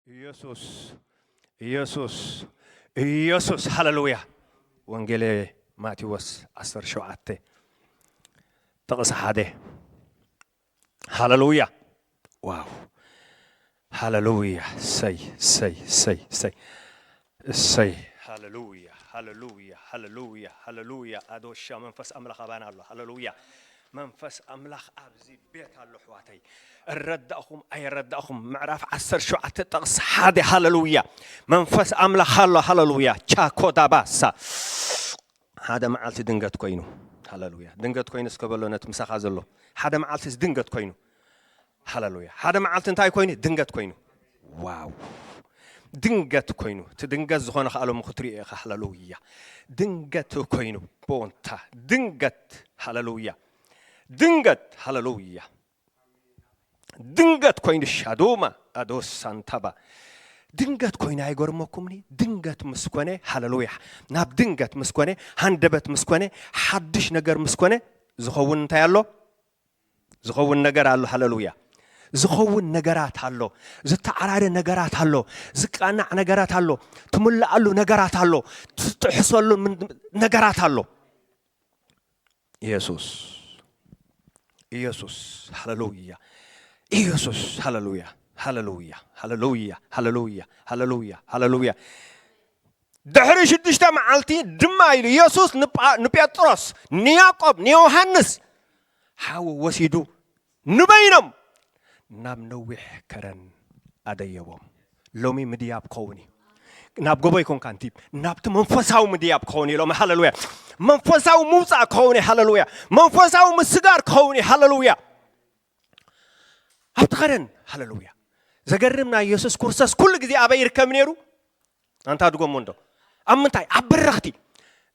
ኢየሱስ፣ ኢየሱስ፣ ኢየሱስ። ሃሌሉያ። ወንጌል ማቴዎስ ዓሰርተ ሸውዓተ ጥቕሲ ሓደ። ሃሌሉያ። ዋው። ሃሌሉያ። እሰይ፣ እሰይ፣ እሰይ፣ እሰይ። እሰይ። ሃሌሉያ፣ ሃሌሉያ፣ ሃሌሉያ፣ ሃሌሉያ። ኣዶሻ መንፈስ ኣምላኽ ኣባና ኣሎ። ሃሌሉያ። መንፈስ ኣምላኽ ኣብዚ ቤት ኣሎ፣ ኣሕዋተይ። እረዳእኹም ኣይረዳእኹም፣ ምዕራፍ ዓሰርተ ሸውዓተ ጥቕሲ ሓደ። ሃሌሉያ። መንፈስ ኣምላኽ ኣሎ። ሃሌሉያ። ቻኮዳባሳ። ሓደ መዓልቲ ድንገት ኮይኑ። ሃሌሉያ። ድንገት ኮይኑ እስከ በሎ ነቲ ምሳኻ ዘሎ። ሓደ መዓልቲ ድንገት ኮይኑ። ሃሌሉያ። ሓደ መዓልቲ እንታይ ኮይኑ? ድንገት ኮይኑ። ዋው። ድንገት ኮይኑ። እቲ ድንገት ዝኾነ ከኣ ሎሚ ክትሪኦ ኢኻ። ሃሌሉያ። ድንገት ኮይኑ። ቦንታ። ድንገት። ሃሌሉያ። ድንገት። ሃሌሉያ። ድንገት ኮይኑ። ሻዶማ ኣዶስ ሳንታባ። ድንገት ኮይኑ። ኣይገርመኩምኒ? ድንገት ምስ ኮነ። ሃሌሉያ። ናብ ድንገት ምስ ኮነ፣ ሃንደበት ምስ ኮነ፣ ሓድሽ ነገር ምስ ኮነ፣ ዝኸውን እንታይ ኣሎ? ዝኸውን ነገር ኣሎ። ሃሌሉያ። ዝኸውን ነገራት ኣሎ። ዝተዓራረ ነገራት ኣሎ። ዝቃናዕ ነገራት ኣሎ። ትምልኣሉ ነገራት ኣሎ። ትጥሕሰሉ ምን-፣ ነገራት ኣሎ። ኢየሱስ፣ ኢየሱስ፣ ሃሌሉያ። ኢየሱስ፣ ሃሌሉያ፣ ሃሌሉያ፣ ሃሌሉያ፣ ሃሌሉያ፣ ሃሌሉያ፣ ሃሌሉያ። ድሕሪ ሽዱሽተ መዓልቲ ድማ ኢሉ ኢየሱስ ንጳ-፣ ንጴጥሮስ፣ ንያዕቆብ፣ ንዮሃንስ ሓዊ ወሲዱ ንበይኖም ናብ ነዊሕ ከረን ኣደየቦም። ሎሚ ምድያብ ክኸውን እዩ። ናብ ጎቦ ይኮንካ እንቲ፣ ናብቲ መንፈሳዊ ምድያብ ክኸውን እዩ ሎሚ። ሃሌሉያ። መንፈሳዊ ምውጻእ ክኸውን እዩ። ሃሌሉያ። መንፈሳዊ ምስጋር ክኸውን እዩ። ሃሌሉያ። ኣብቲ ከረን፣ ሃሌሉያ። ዘገርም፣ ናይ ኢየሱስ ክርስቶስ ኩሉ ግዜ ኣበይ ይርከብ ነይሩ? ኣንታ ድጎሞ እንዶ። ኣብ ምንታይ? ኣብ በረኽቲ።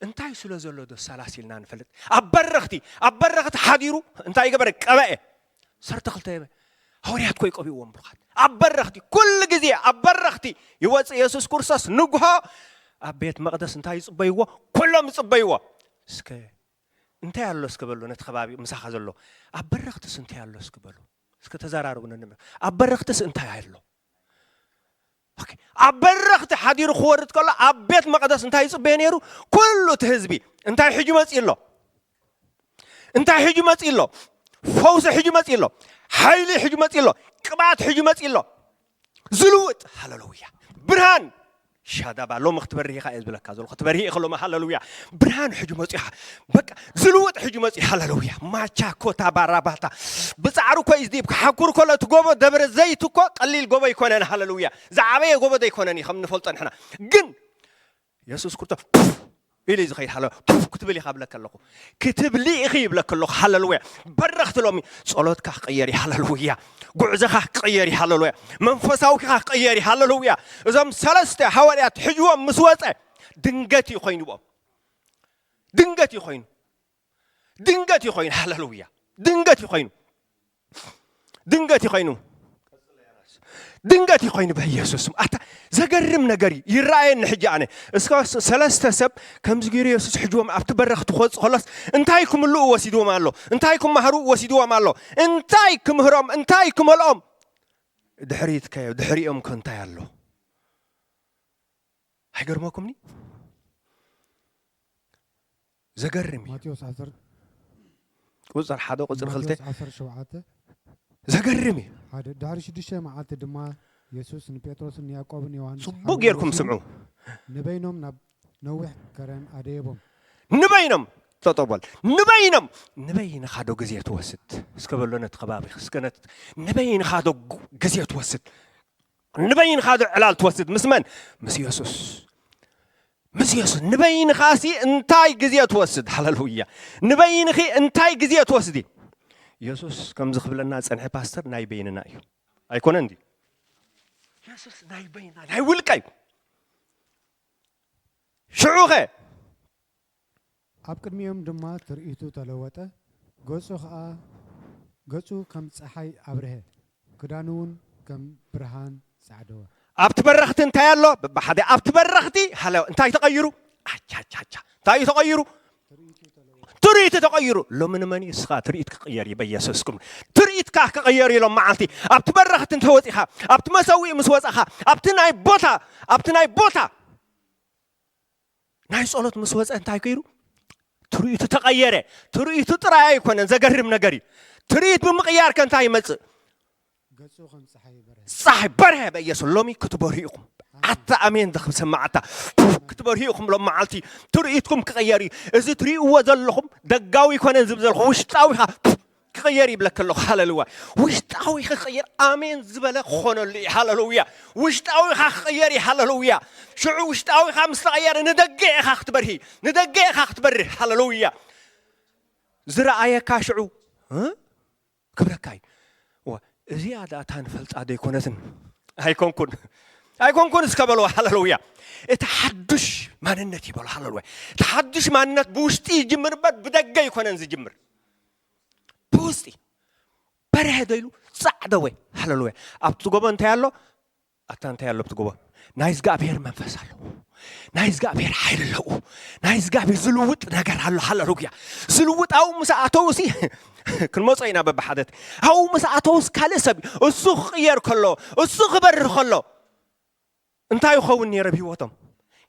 እንታይ ስለ ዘሎ ዶ ሰላሲልና ንፈልጥ? ኣብ በረኽቲ፣ ኣብ በረኽቲ ሓዲሩ እንታይ ገበረ? ቀበኤ። ዓሰርተ ክልተ ሃዋርያት ኮይ ቀቢእዎም ብሩኻት። ኣብ በረኽቲ፣ ኩሉ ግዜ ኣብ በረኽቲ ይወጽእ ኢየሱስ ክርስቶስ። ንግሆ ኣብ ቤት መቕደስ እንታይ ይጽበይዎ? ኩሎም ይጽበይዎ። እስከ እንታይ ኣሎ እስከ በሎ ነቲ ከባቢ ምሳኻ ዘሎ። ኣብ በረኽትስ እንታይ ኣሎ እስከ በሎ። እስከ ተዘራረቡ ነንምር። ኣብ በረኽትስ እንታይ ኣሎ? ኦኬ። ኣብ በረኽቲ ሓዲሩ ክወርድ ከሎ ኣብ ቤት መቕደስ እንታይ ይጽበዮ ነይሩ? ኩሉ እቲ ህዝቢ እንታይ ሒጁ መጺኡ ኣሎ? እንታይ ሒጁ መጺኡ ኣሎ? ፈውሲ ሒጁ መጺኡ ኣሎ። ሓይሊ ሒጁ መጺኡ ኣሎ። ቅብኣት ሒጁ መጺኡ ኣሎ። ዝልውጥ፣ ሃሌሉያ። ብርሃን ሻዳባ፣ ሎሚ ክትበርህ ኢኻ እየ ዝብለካ ዘለኹ። ክትበርህ ኢኺ ሎሚ፣ ሃሌሉያ። ብርሃን ሕጂ መጺኡ፣ በቃ ዝልውጥ ሕጂ መጺኡ፣ ሃሌሉያ። ማቻ ኮታ ባራባታ፣ ብጻዕሪ እኮ እዩ ዝድይብ። ክሓኩር ከሎ እቲ ጎቦ ደብረ ዘይት እኮ ቀሊል ጎቦ ኣይኮነን፣ ሃሌሉያ። ዝዓበየ ጎቦ ዘይኮነን እዩ ከም ንፈልጦ ንሕና። ግን የሱስ ክርስቶስ ኢሉ እዩ ዝኸይድ፣ ሃሌ-፣ ክትብል ኢኻ ብለካ ኣለኹ። ክትብሊ ኢኺ ይብለካ ኣለኹ፣ ሃሌሉያ። በረኽቲ ሎሚ ጸሎትካ ክቕየር እዩ፣ ሃሌሉያ። ጉዕዞኻ ክቕየር እዩ፣ ሃሌሉያ። መንፈሳዊካ ክቕየር እዩ፣ ሃሌሉያ። እዞም ሰለስተ ሃዋርያት ሕጅዎም ምስ ወጸ ድንገት እዩ ኮይንዎም። ድንገት እዩ ኮይኑ። ድንገት እዩ ኮይኑ፣ ሃሌሉያ። ድንገት እዩ ኮይኑ። ድንገት እዩ ኮይኑ። ድንገት እዩ ኮይኑ፣ በኢየሱስ ስም። ኣታ ዘገርም ነገር እዩ። ይረኣየኒ ሕጂ ኣነ። እስከ ስ-፣ ሰለስተ ሰብ ከምዚ ገይሩ የሱስ ሕጅዎም ኣብቲ በረኽቲ ክወጽእ ከሎስ እንታይ ክምልኡ ወሲድዎም ኣሎ? እንታይ ክመሃሩ ወሲድዎም ኣሎ? እንታይ ክምህሮም? እንታይ ክመልኦም? ድሕሪት ከ-፣ ድሕሪኦም ከ እንታይ ኣሎ? ኣይገርመኩምኒ? ዘገርም እዩ። ማቴዎስ ዓሰርተ ቁጽሪ ሓደ፣ ቁጽሪ ክልተ። ማቴዎስ ዓሰርተ ሸውዓተ። ዘገርም እዩ። ሓደ፣ ድሕሪ ሽዱሽተ መዓልቲ ድማ የሱስ ንጴጥሮስን ንያዕቆብን ዮሃንስ ጽቡቅ ሓው ጌርኩም ወሲዱ ስምዑ። ንበይኖም ናብ ነዊሕ ከረን ኣደየቦም። ንበይኖም፣ ጠጠው በል። ንበይኖም፣ ንበይንኻ ዶ ግዜ ትወስድ? እስከ በሎ ነቲ ከባቢ፣ እስከ ነት-፣ ንበይንኻ ዶ ግ-፣ ግዜ ትወስድ? ንበይንኻ ዶ ዕላል ትወስድ? ምስ መን? ምስ የሱስ። ምስ የሱስ። ንበይንኻሲ እንታይ ግዜ ትወስድ? ሃሌሉያ። ንበይንኺ እንታይ ግዜ ትወስዲ? የሱስ ከምዚ ክብለና ጸንሐ ፓስተር፣ ናይ በይንና እዩ። ኣይኮነን ድዩ? የሱስ ናይ በይንና፣ ናይ ውልቀ እዩ። ሽዑኸ ኣብ ቅድሚኦም ድማ ትርኢቱ ተለወጠ፣ ገጹ ኸኣ፣ ገጹ ከም ጸሓይ ኣብርሀ፣ ክዳኑ እውን ከም ብርሃን ጻዕደወ። ኣብቲ በረኽቲ እንታይ ኣሎ? በብሓደ ኣብቲ በረኽቲ ሃለ-፣ እንታይ ተቐይሩ? ኣቻቻቻ። እንታይ እዩ ተቐይሩ? ትርኢቱ ተለወጠ። ትርኢት ተቐይሩ። ሎሚ ንመን እዩ? እስኻ ትርኢት ክቕየር እዩ በኢየሱስ ስም። ትርኢትካ ክቕየር እዩ ሎም መዓልቲ። ኣብቲ በረኽቲ እንተወፂኻ፣ ኣብቲ መሰዊእ ምስ ወፃኻ፣ ኣብቲ ናይ ቦታ፣ ኣብቲ ናይ ቦታ ናይ ጸሎት ምስ ወጸ እንታይ ከይሩ? ትርኢቱ ተቐየረ። ትርኢቱ ጥራይ ኣይኮነን፣ ዘገርም ነገር እዩ። ትርኢት ብምቕያር ከ እንታይ ይመጽእ? ገጹ ከም ጸሓይ በርሀ። ጸሓይ በርሀ በኢየሱስ። ሎሚ ክትበርሁ ኢኹም። ኣታ ኣሜን ዝሰማዓታ ክትበርሁ ኢኹም። ሎም መዓልቲ ትርኢትኩም ክቐየር እዩ። እዚ ትርእይዎ ዘለኹም ደጋዊ ኣይኮነን ዝብል ዘለኹ፣ ውሽጣዊ ኢኻ ክቕየር ይብለካ ኣለኹ። ሃለሉያ። ውሽጣዊ ክቕየር ኣሜን ዝበለ ክኾነሉ እዩ። ሃለሉያ። ውሽጣዊ ኢኻ ክቕየር እዩ። ሃለሉያ። ሽዑ ውሽጣዊ ኢኻ ምስ ተቐየረ ንደገ ኢኻ ክትበርሂ፣ ንደገ ኢኻ ክትበርህ። ሃለሉያ። ዝረኣየካ ሽዑ እ? ክብረካ እዩ። ዋ፣ እዚኣ ደኣ እታ ንፈልጣ ዶ ኣይኮነትን? ኣይኮንኩን፣ ኣይኮንኩን እስከ በልዋ። ሃለሉያ። እቲ ሓዱሽ ማንነት ይበሎ። ሃለሉያ። እቲ ሓዱሽ ማንነት ብውሽጢ ይጅምር እምበር ብደገ ኣይኮነን ዝጅምር። ብውስጢ በርሀ ዶ ኢሉ ጻዕደወ። ሃለሉያ። ኣብቲ ጎቦ እንታይ ኣሎ? ኣታ እንታይ ኣሎ ኣብቲ ጎቦ? ናይ እግዚኣብሔር መንፈስ ኣሎ። ናይ እግዚኣብሔር ሓይሊ ኣለዎ። ናይ እግዚኣብሔር ዝልውጥ ነገር ኣሎ። ሃለሉያ። ዝልውጥ ኣብኡ ምስ ኣተውሲ ክንመጾ ኢና በብሓደት። ኣብኡ ምስ ኣተውስ ካልእ ሰብ እዩ። እሱ ክቕየር ከሎ፣ እሱ ክበርህ ከሎ እንታይ ይኸውን ነይሩ ኣብ ህይወቶም?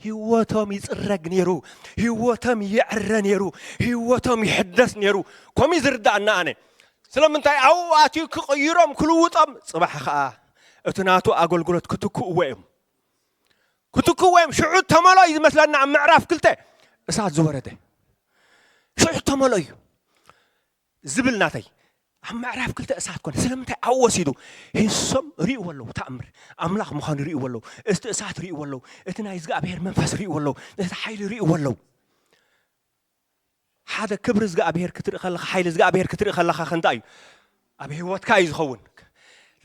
ህይወቶም ይጽረግ ነይሩ። ህይወቶም ይዕረ ነይሩ። ህይወቶም ይሕደስ ነይሩ። ከምኡ እዩ ዝርዳእና ኣነ። ስለምንታይ ኣብኡ ኣትዩ ክቕይሮም፣ ክልውጦም፣ ጽባሕ ኸኣ እቲ ናቱ ኣገልግሎት ክትክእዎ እዮም። ክትክእዎ እዮም። ሽዑ ተመሎ እዩ ዝመስለና ኣብ ምዕራፍ ክልተ እሳት ዝወረደ። ሽዑ ተመሎ እዩ ዝብል ናተይ። ኣብ ምዕራፍ ክልተ እሳት ኮነ። ስለምንታይ ኣብኡ ወሲዱ? ሂሶም ርእይዎ ኣለዉ ተኣምር። ኣምላኽ ምዃኑ ርእይዎ ኣለዉ። እቲ እሳት ርእይዎ ኣለዉ። እቲ ናይ እግዚኣብሔር መንፈስ ርእይዎ ኣለዉ። እቲ ሓይሊ ርእይዎ ኣለዉ። ሓደ ክብሪ እግዚኣብሔር ክትርኢ ከለኻ፣ ሓይሊ እግዚኣብሔር ክትርኢ ከለኻ ከ እንታይ እዩ? ኣብ ህይወትካ እዩ ዝኸውን።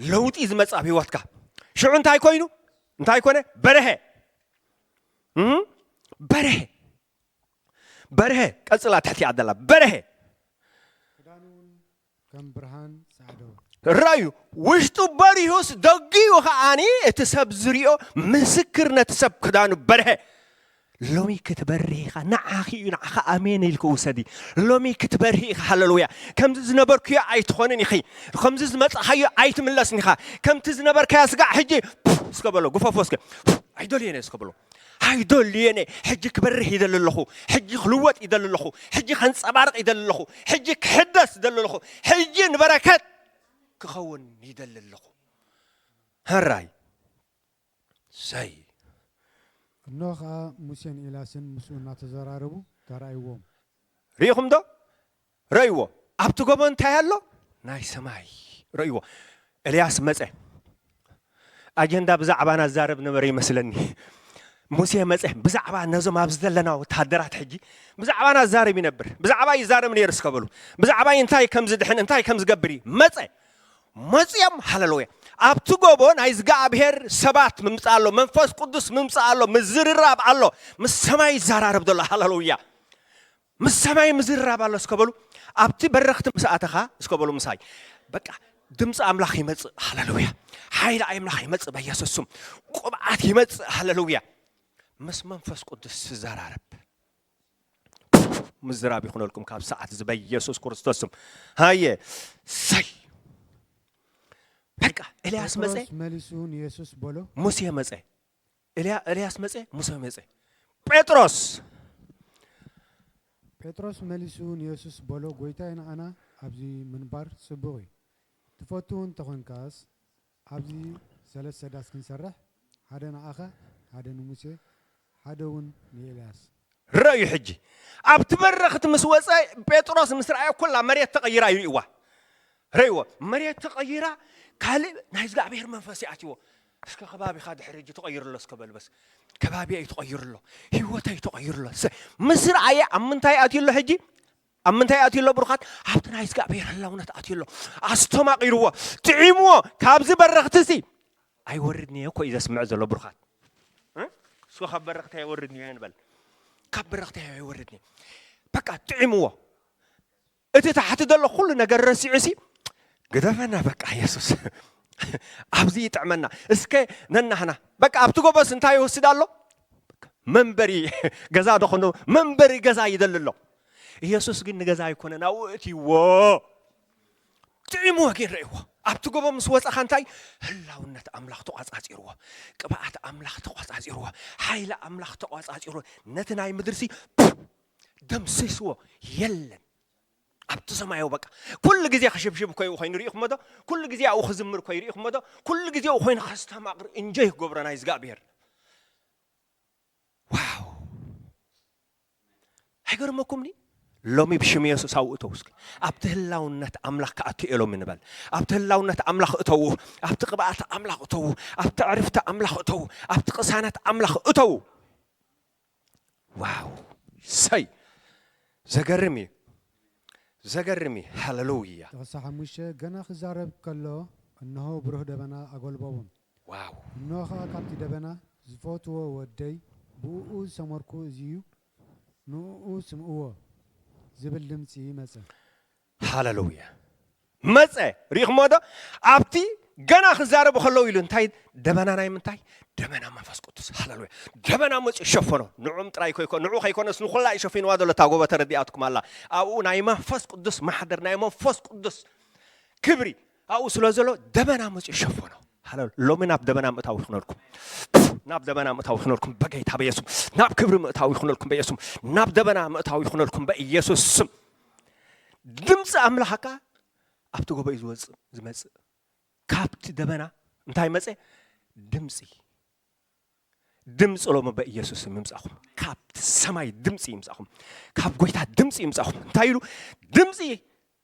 ለውጢ ዝመጽእ ኣብ ህይወትካ። ሽዑ እንታይ ኮይኑ? እንታይ ኮነ? በርሀ። እም? በርሀ። በርሀ። ቀጽላ ትሕቲኣ ዘላ። በርሀ። ክዳኑ እውን ከም ብርሃን ጻዕዶ። ራእዩ ውሽጡ በሪሁስ ደጊኡ ኸኣኒ እቲ ሰብ ዝሪኦ ምስክር ነቲ ሰብ ክዳኑ በርሀ። ሎሚ ክትበርህ ኢኻ። ንዓኺ እዩ፣ ንዓኻ ኣሜን ኢልኪ ውሰዲ። ሎሚ ክትበርህ ኢኻ። ሃለሉያ። ከምዚ ዝነበርክዮ ኣይትኾንን ኢኺ። ከምዚ ዝመጻኻዮ ኣይትምለስን ኢኻ። ከምቲ ዝነበርካዮ ስጋዕ ሕጂ ፕፍ እስከ በሎ፣ ግፈፎ እስከ። ፕፍ፣ ኣይደልዮን እየ እስከ በሎ። ኣይደልዮን እየ። ሕጂ ክበርህ ይደሊ ኣለኹ። ሕጂ ክልወጥ ይደሊ ኣለኹ። ሕጂ ከንጸባርቕ ይደሊ ኣለኹ። ሕጂ ክሕደስ ይደሊ ኣለኹ። ሕጂ ንበረከት ክኸውን ይደሊ ኣለኹ። ሕራይ። ሰይ። እነሆ ኸኣ ሙሴን ኤልያስን ምስኡ እናተዘራረቡ ተራእይዎም። ርኢኹም ዶ? ረእይዎ። ኣብቲ ጎቦ እንታይ ኣሎ? ናይ ሰማይ። ረእይዎ። ኤልያስ መጸ። ኣጀንዳ ብዛዕባና ዝዛረብ ነበረ ይመስለኒ። ሙሴ መጸ። ብዛዕባ ነዞም ኣብዚ ዘለና ወተሃደራት ሕጂ ብዛዕባና ዝዛረብ ይነብር። ብዛዕባ ይዛረብ ነይሩ እስከ በሉ። ብዛዕባ እንታይ ከም ዝድሕን፣ እንታይ ከም ዝገብር እዩ። መጸ። መጺኦም፣ ሃለሉያ። ኣብቲ ጎቦ ናይ እግዚኣብሔር ሰባት ምምጻእ ኣሎ፣ መንፈስ ቅዱስ ምምጻእ ኣሎ፣ ምዝርራብ ኣሎ። ምስ ሰማይ ይዘራረብ ዘሎ፣ ሃለሉያ። ምስ ሰማይ ምዝርራብ ኣሎ እስከ በሉ። ኣብቲ በረኽቲ ምስ ኣተኻ እስከ በሉ ምሳይ። በቃ ድምፂ ኣምላኽ ይመጽእ፣ ሃለሉያ። ሓይሊ ኣምላኽ ይመጽእ በኢየሱስ ስም። ቅብኣት ይመጽእ፣ ሃለሉያ። ምስ መንፈስ ቅዱስ ትዘራረብ። ምዝራብ ይኹነልኩም ካብ ሰዓት እዚ በኢየሱስ ክርስቶስ ስም። ሃየ፣ ሰይ። በቃ ኤልያስ መጸ፣ ጴጥሮስ መሊሱ ንየሱስ በሎ። ሙሴ መጸ። ኤልያ-፣ ኤልያስ መጸ፣ ሙሴ መጸ። ጴጥሮስ። ጴጥሮስ መሊሱ ንየሱስ በሎ፣ ጎይታይ፣ ንኣና ኣብዚ ምንባር ጽቡቕ እዩ። ትፈቱ እውን ተኾንካስ፣ ኣብዚ ሰለስተ ዳስ ክንሰርሕ፣ ሓደ ንኣኻ፣ ሓደ ንሙሴ፣ ሓደ እውን ንኤልያስ። ረእዩ ሕጂ። ኣብቲ በረኽቲ ምስ ወጸ፣ ጴጥሮስ ምስ ረኣየ፣ ኩላ መሬት ተቐይራ እዩ ርእይዋ። ረእይዎ። መሬት ተቐይራ፣ ካልእ ናይ እግዚኣብሔር መንፈስ ይኣትዎ። እስከ ከባቢኻ ድሕሪ ሕጂ ተቐይሩ ኣሎ፣ እስከ በል በስ። ከባቢየይ ተቐይሩ ኣሎ፣ ህይወተይ ተቐይሩ ኣሎ። ሰ-፣ ምስ ረኣየ፣ ኣብ ምንታይ ኣትዩ ኣሎ ሕጂ? ኣብ ምንታይ ኣትዩ ኣሎ ብሩኻት? ኣብቲ ናይ እግዚኣብሔር ህላውነት ኣትዩ ኣሎ። ኣስተማቒርዎ፣ ጥዒምዎ። ካብዚ በረኽቲ እዚ ኣይወርድን እየ እኮ እዩ ዘስምዕ ዘሎ ብሩኻት። እ? እሱ ካብ በረኽቲ ኣይወርድን እየ ንበል። ካብ በረኽቲ ኣይወርድን እየ። በቃ ጥዒምዎ። እቲ ታሕቲ ዘሎ ኩሉ ነገር ረሲዑ ሲ፣ ግደፈና በቃ የሱስ። ኣብዚ ይጥዕመና። እስከ ነናህና። በቃ ኣብቲ ጎቦስ እንታይ ይወስድ ኣሎ? መንበሪ ገዛ ዶ ኾኖ? መንበሪ ገዛ ይደሊ ኣሎ። ኢየሱስ ግን ንገዛ ኣይኮነን ኣብኡ እትይዎ። ጥዒምዎ ግን ረእይዎ። ኣብቲ ጎቦ ምስ ወጸኻ እንታይ? ህላውነት ኣምላኽ ተቋጻጺርዎ። ቅብኣት ኣምላኽ ተቋጻጺርዎ። ሓይሊ ኣምላኽ ተቋጻጺርዎ። ነቲ ናይ ምድርሲ ደምሲስዎ። የለን። ኣብቲ ሰማያዊ በቃ ኩሉ ግዜ ክሽብሽብ እኮ እዩ ኮይኑ ርኢኹሞ ዶ? ኩሉ ግዜ ኣብኡ ክዝምር እኮ እዩ ርኢኹሞ ዶ? ኩሉ ግዜ ኣብኡ ኮይኑ ከስተማቕር እንጆይ ክገብሮ ናይ እግዚኣብሔር። ዋው! ኣይገርመኩምኒ? ሎሚ ብሽም የሱስ ኣብኡ እተው እስኪ። ኣብቲ ህላውነት ኣምላኽ ክኣቱ እየ ሎሚ ንበል። ኣብቲ ህላውነት ኣምላኽ እተው። ኣብቲ ቅብኣት ኣምላኽ እተው። ኣብቲ ዕርፍቲ ኣምላኽ እተው። ኣብቲ ቅሳነት ኣምላኽ እተው። ዋው! ሰይ! ዘገርም እዩ። ዘገርም እዩ። ሃሌሉያ! ጥቕሲ ሓሙሽተ ገና ክዛረብ ከሎ፣ እንሆ ብሩህ ደበና ኣጎልበቦም። ዋው! እንሆ ኸኣ ካብቲ ደበና፣ "ዝፈትዎ ወደይ፣ ብእኡ ዝሰመርኩ እዚ እዩ፣ ንእኡ ስምዕዎ" ዝብል ድምጺ መጸ። ሃሌሉያ! መጸ። ርኢኹሞ ዶ? ኣብቲ ገና ክዛረቡ ከለዉ ኢሉ እንታይ? ደመና ናይ ምንታይ? ደመና መንፈስ ቅዱስ። ሃሌሉያ! ደመና መጺኡ ሸፈኖ። ንዕኦም ጥራይ ከይኮ-፣ ንዑ ከይኮነስ ንኹላ እዩ ሸፊንዋ ዘሎ እታ ጎቦ ተረዲኣትኩም ኣላ። ኣብኡ ናይ መንፈስ ቅዱስ ማሕደር፣ ናይ መንፈስ ቅዱስ ክብሪ ኣብኡ ስለ ዘሎ ደመና መጺኡ ሸፈኖ። ሃሌሉያ! ሎሚ ናብ ደመና ምእታው ይኹነልኩም። ናብ ደመና ምእታው ይኹነልኩም በጌታ በኢየሱስ። ናብ ክብሪ ምእታው ይኹነልኩም በኢየሱስ። ናብ ደመና ምእታው ይኹነልኩም በኢየሱስ ስም። ድምፂ ኣምላኽ ከኣ ኣብቲ ጎቦ እዩ ዝወፅእ፣ ዝመፅእ። ካብቲ ደመና እንታይ መፀ? ድምፂ። ድምፂ ሎሚ በኢየሱስ ስም ይምፃኹም። ካብቲ ሰማይ ድምፂ ይምፃኹም። ካብ ጎይታ ድምፂ ይምፃኹም። እንታይ ኢሉ? ድምፂ፣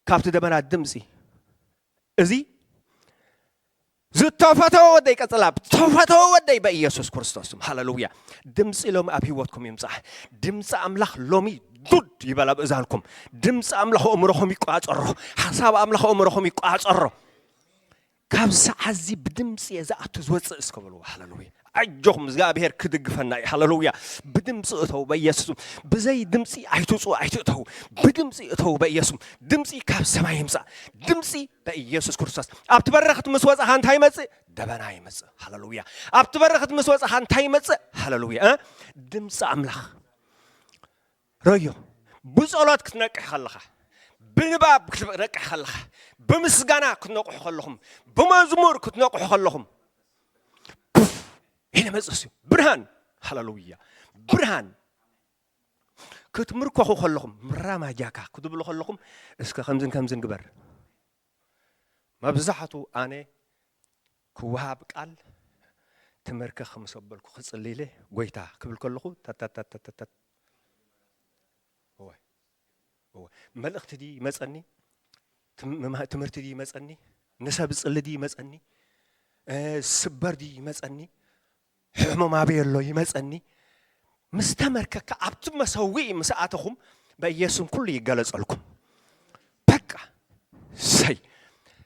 ካብቲ ደመና ድምፂ። እዚ ዝተፈተወ ወደይ፣ ቀፅላ፣ ዝተፈተወ ወደይ በኢየሱስ ክርስቶስ ስም። ሃሌሉያ። ድምፂ ሎሚ ኣብ ህይወትኩም ይምፃእ። ድምፂ ኣምላኽ ሎሚ ዱድ ይበል ኣብ እዛንኩም። ድምፂ ኣምላኽ ኣእምሮኹም ይቋፀሮ። ሓሳብ ኣምላኽ ኣእምሮኹም ይቋፀሮ። ካብ ሰዓት እዚ ብድምፂ እየ ዝኣቱ ዝወፅእ እስከ በልዎ። ሃሌሉያ። ኣጆኹም፣ እግዚኣብሔር ክድግፈና እዩ። ሃሌሉያ። ብድምፂ እተው በኢየሱስ ስም። ብዘይ ድምፂ ኣይትውፅኡ፣ ኣይትእተው። ብድምፂ እተው በኢየሱስ ስም። ድምፂ ካብ ሰማይ ይምፃእ። ድምፂ በኢየሱስ ክርስቶስ። ኣብቲ በረኽት ምስ ወፃኻ እንታይ ይመፅእ? ደበና ይመፅእ። ሃሌሉያ። ኣብቲ በረኽት ምስ ወፃኻ እንታይ ይመፅእ? ሃሌሉያ። እ? ድምፂ ኣምላኽ። ረዮ፣ ብጸሎት ክትነቅሕ ከለኻ፣ ብንባብ ክትነቅሕ ከለኻ፣ ብምስጋና ክትነቅሑ ከለኹም፣ ብመዝሙር ክትነቅሑ ከለኹም፣ ፑፍ ኢለ መጽእ እዩ። ብርሃን፣ ሃሌሉያ፣ ብርሃን ክትምርከኹ ከለኹም፣ ምራማጃካ ክትብሉ ከለኹም፣ እስከ ከምዝን ከምዝን ግበር። መብዛሕቱ ኣነ ክወሃብ ቃል ትመርከኽ ምስ ኣበልኩ ክጽሊ ኢለ፣ "ጎይታ" ክብል ከለኹ፣ ተተተተተተት። እወ፣ እወ። መልእኽቲ ድዩ ይመጸኒ? ትም-፣ ምምሃ-፣ ትምህርቲ ድዩ ይመጸኒ? ንሰብ ጽሊ ድዩ ይመጸኒ? እ፣ ስበር ድዩ ይመጸኒ? ሕሙም ኣበይ ኣሎ ይመጸኒ? ምስ ተመርከካ ኣብቲ መሰውኢ ምስ ኣተኹም በኢየሱስም ኩሉ ይገለጸልኩም። በቃ ሰይ።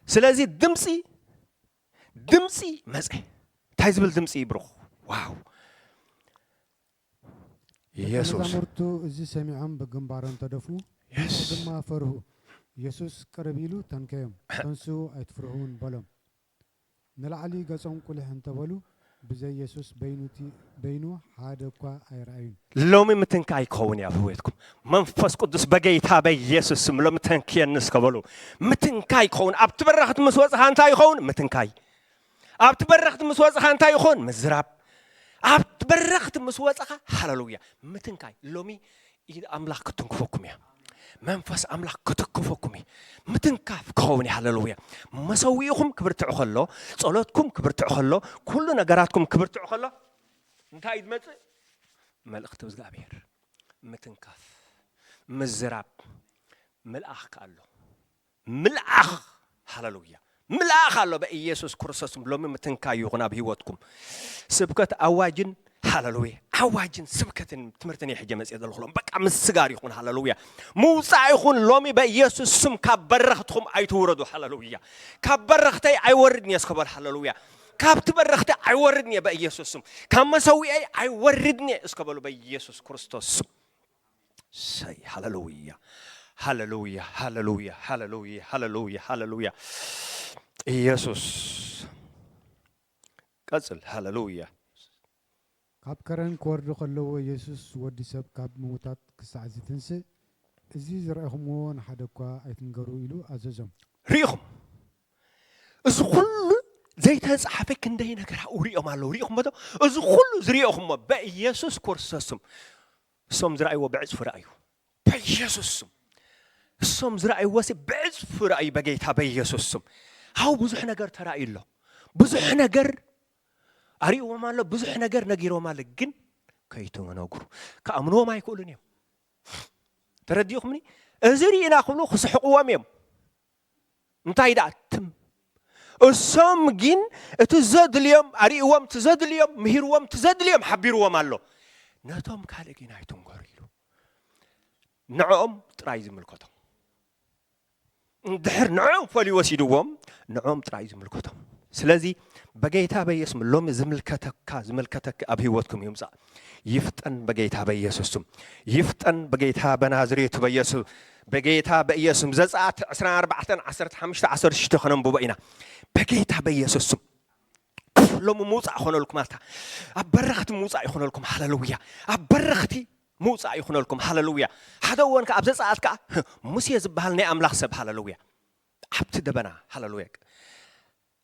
ስለዚ ድምፂ፣ ድምፂ መፀ። እንታይ ዝብል ድምፂ ይብርኹ? ዋው! ደቀ ኢየሱስ። መዛሙርቱ እዚ ሰሚዖም ብግንባሮም ተደፍኡ፣ የስ። ድማ ፈርሁ። ኢየሱስ ቅርብ ኢሉ ተንከዮም። "ተንስኡ፣ ኣይትፍርሁን" በሎም። ንላዕሊ ገጾም ቁሊሕ እንተበሉ፣ ብዘይ የሱስ በይኑ እቲ-፣ በይኑ ሓደ እኳ ኣይረኣዩን። ሎሚ ምትንካይ ይኸውን እዩ ኣብ ህይወትኩም። መንፈስ ቅዱስ በጌታ በኢየሱስ ስም ሎሚ ተንክየኒ እስከ በሉ። ምትንካይ ይኸውን። ኣብቲ በረኽት ምስ ወጽኻ እንታይ ይኸውን? ምትንካይ። ኣብቲ በረኽት ምስ ወጽኻ እንታይ ይኸውን? ምዝራብ። ኣብቲ በረኽት ምስ ወጽኻ፣ ሃሌሉያ፣ ምትንካይ። ሎሚ ኢድ ኣምላኽ ክትንክፈኩም እያ። መንፈስ ኣምላኽ ክትክፈኩም እዩ። ምትንካፍ ክኸውን እዩ። ሃሌሉያ። መሰዊእኹም ክብርትዕ ከሎ፣ ጸሎትኩም ክብርትዕ ከሎ፣ ኩሉ ነገራትኩም ክብርትዕ ከሎ፣ እንታይ እዩ ዝመጽእ? መልእኽቲ እግዚኣብሔር። ምትንካፍ፣ ምዝራብ፣ መልኣኽ ከኣ ኣሎ። ምልኣኽ፣ ሃሌሉያ፣ ምልኣኽ ኣሎ በኢየሱስ ክርስቶስ። ሎሚ ምትንካይ ይኹን ኣብ ህይወትኩም። ስብከት ኣዋጅን፣ ሃሌሉያ፣ ኣዋጅን ስብከትን ትምህርትን እየ ሕጂ መፅእ ዘለኹ። ሎም በቃ ምስጋር ይኹን፣ ሃሌሉያ። ምውፃእ ይኹን ሎሚ በኢየሱስ ስም። ካብ በረኽትኹም ኣይትውረዱ፣ ሃሌሉያ። ካብ በረኽተይ ኣይወርድን እየ እስከ በል፣ ሃሌሉያ። ካብቲ በረኽቲ ኣይወርድን እየ በኢየሱስ ስም። ካብ መሰዊኣይ ኣይወርድን እየ እስከ በሉ በኢየሱስ ክርስቶስ ስም። ሰይ፣ ሃሌሉያ፣ ሃሌሉያ፣ ሃሌሉያ፣ ሃሌሉያ፣ ሃሌሉያ፣ ሃሌሉያ። ኢየሱስ። ቀጽል፣ ሃሌሉያ። ካብ ከረን ክወርዱ ከለዉ፣ ኢየሱስ፣ "ወዲ ሰብ ካብ ምዉታት ክሳዕ ዝትንስእ፣ እዚ ዝረኣኹምዎ ንሓደ እኳ ኣይትንገሩ ኢሉ ኣዘዞም። ርኢኹም፣ እዚ ኩሉ ዘይተጻሓፈ ክንደይ ነገር ኣብኡ ሪኦም ኣለዉ። ርኢኹም ዶ? እዚ ኩሉ ዝሪኦኹሞ በኢየሱስ ክርስቶስ ስም እሶም ዝረኣይዎ ብዕጽፊ ረኣዩ። በኢየሱስ ስም እሶም ዝረኣይዎ ሲ ብዕጽፊ ረኣዩ። በጌታ በኢየሱስ ስም ሃው ብዙሕ ነገር ተራእዩ ኣሎ። ብዙሕ ነገር ኣርእዎም ኣሎ። ብዙሕ ነገር ነጊሮም ኣሎ። ግን ከይትነግሩ ክኣምንዎም ኣይክእሉን እዮም። ተረዲኹምኒ? እዚ ርኢና ክብሉ ክስሕቅዎም እዮም። እንታይ ደኣ ትም እሶም ግን እቲ ዘድልዮም ኣርእዎም፣ እቲ ዘድልዮም ምሂርዎም፣ እቲ ዘድልዮም ሓቢርዎም ኣሎ። ነቶም ካልእ ግን ኣይትንገሩ ኢሉ ንዕኦም ጥራይ ዝምልከቶም። እንድሕር ንዕኦም ፈልዩ ወሲድዎም ንዕኦም ጥራይ ዝምልከቶም። ስለዚ በጌታ በየስም ሎሚ ዝምልከተካ ዝምልከተክ ኣብ ህይወትኩም ይምጻእ። ይፍጠን በጌታ በኢየሱስ ስም። ይፍጠን በጌታ በናዝሬቱ በኢየሱስ በጌታ በኢየሱስ ስም። ዘጸኣት ዕስራን ኣርባዕተን ዓሰርተ ሓሙሽተ ዓሰርተ ሽዱሽተ ከነንብቦ ኢና። በጌታ በኢየሱስ ስም ሎሚ ምውጻእ ይኾነልኩም ኣታ ኣብ በረኽቲ ምውጻእ ይኾነልኩም። ሃሌሉያ። ኣብ በረኽቲ ምውጻእ ይኹነልኩም። ሃሌሉያ። ሓደ እዋን ከኣ ኣብ ዘጸኣት ከኣ ሙሴ ዝበሃል ናይ ኣምላኽ ሰብ፣ ሃሌሉያ፣ ኣብቲ ደበና፣ ሃሌሉያ፣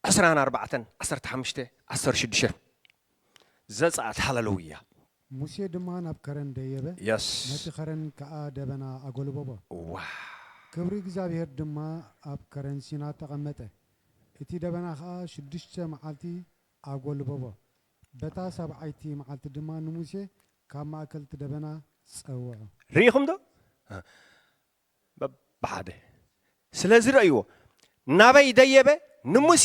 ዕስራን ኣርባዕተን ዓሰርተ ሓሙሽተ ዓሰርተ ሽዱሽተ ዘጸኣት፣ ሃሌሉያ። ሙሴ ድማ ናብ ከረን ደየበ፣ የስ ነቲ ከረን ከኣ ደበና ኣጎልበቦ። ዋ ክብሪ እግዚኣብሔር ድማ ኣብ ከረን ሲና ተቐመጠ። እቲ ደበና ከኣ ሽዱሽተ መዓልቲ ኣጎልበቦ። በታ ሰብዓይቲ መዓልቲ ድማ ንሙሴ ካብ ማእከል እቲ ደበና ጸውዖ። ርኢኹም ዶ? በብሓደ ስለዚ ረእይዎ ናበይ ደየበ? ንሙሴ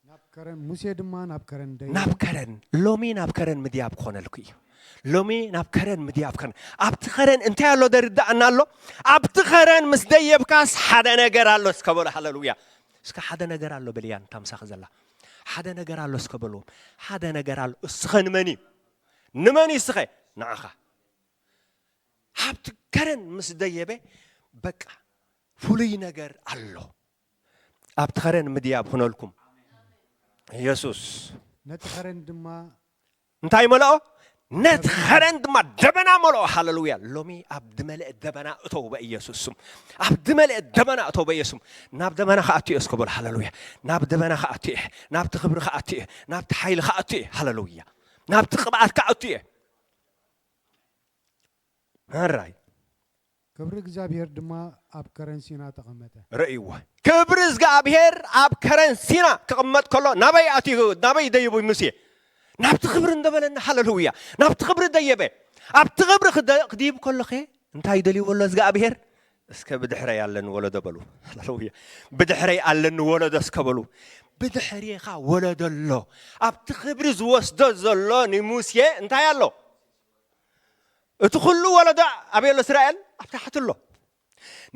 ናብ ከረን ሙሴ ድማ ናብ ከረን ደየ ናብ ከረን። ሎሚ ናብ ከረን ምድያብ ክኾነልኩ እዩ። ሎሚ ናብ ከረን ምድያብ ከረን። ኣብቲ ከረን እንታይ ኣሎ ደርዳእና ኣሎ? ኣብቲ ከረን ምስ ደየብካስ ሓደ ነገር ኣሎ እስከ በሎ። ሃሌሉያ። እስከ ሓደ ነገር ኣሎ በልያ። እንታ ምሳኺ ዘላ ሓደ ነገር ኣሎ እስከ በልዎም። ሓደ ነገር ኣሎ። እስኸ ንመን እዩ? ንመን እዩ እስኸ? ንዓኻ። ኣብቲ ከረን ምስ ደየበ በቃ ፍሉይ ነገር ኣሎ። ኣብቲ ከረን ምድያብ ሁነልኩም። ኢየሱስ ነቲ ከረን ድማ እንታይ መልኦ? ነቲ ከረን ድማ ደበና መልኦ። ሃሌሉያ። ሎሚ ኣብ ድመልአ ደበና እተው በኢየሱስ ስም። ኣብ ድመልአ ደበና እተው በኢየሱስ ስም። ናብ ደበና ከኣቱ እየ እስከ በሉ። ሃሌሉያ። ናብ ደበና ከኣቱ እየ። ናብቲ ክብሪ ከኣቱ እየ። ናብቲ ሓይሊ ከኣቱ እየ። ሃሌሉያ። ናብቲ ቅብኣት ከኣቱ እየ። ኣራይ ክብሪ እግዚኣብሔር ድማ ኣብ ከረን ሲና ተቐመጠ። ርእይዎ። ክብሪ እግዚኣብሔር ኣብ ከረን ሲና ክቕመጥ ከሎ ናበይ ኣትዩ? ናበይ ደይቡ ሙሴ? ናብቲ ክብሪ እንደበለና። ሃሌሉያ። ናብቲ ክብሪ ደየበ። ኣብቲ ክብሪ ክደ- ክድይብ ከሎ ኸ እንታይ ደልይዎ ኣሎ እግዚኣብሔር? እስከ ብድሕረይ ኣለኒ ወለዶ በሉ። ሃሌሉያ። ብድሕረይ ኣለኒ ወለዶ እስከ በሉ። ብድሕሬኻ ወለዶ ኣሎ። ኣብቲ ክብሪ ዝወስዶ ዘሎ ንሙሴ እንታይ ኣሎ? እቲ ኩሉ ወለዶ ኣበይ ኣሎ? እስራኤል ኣብ ታሕቲ ኣሎ።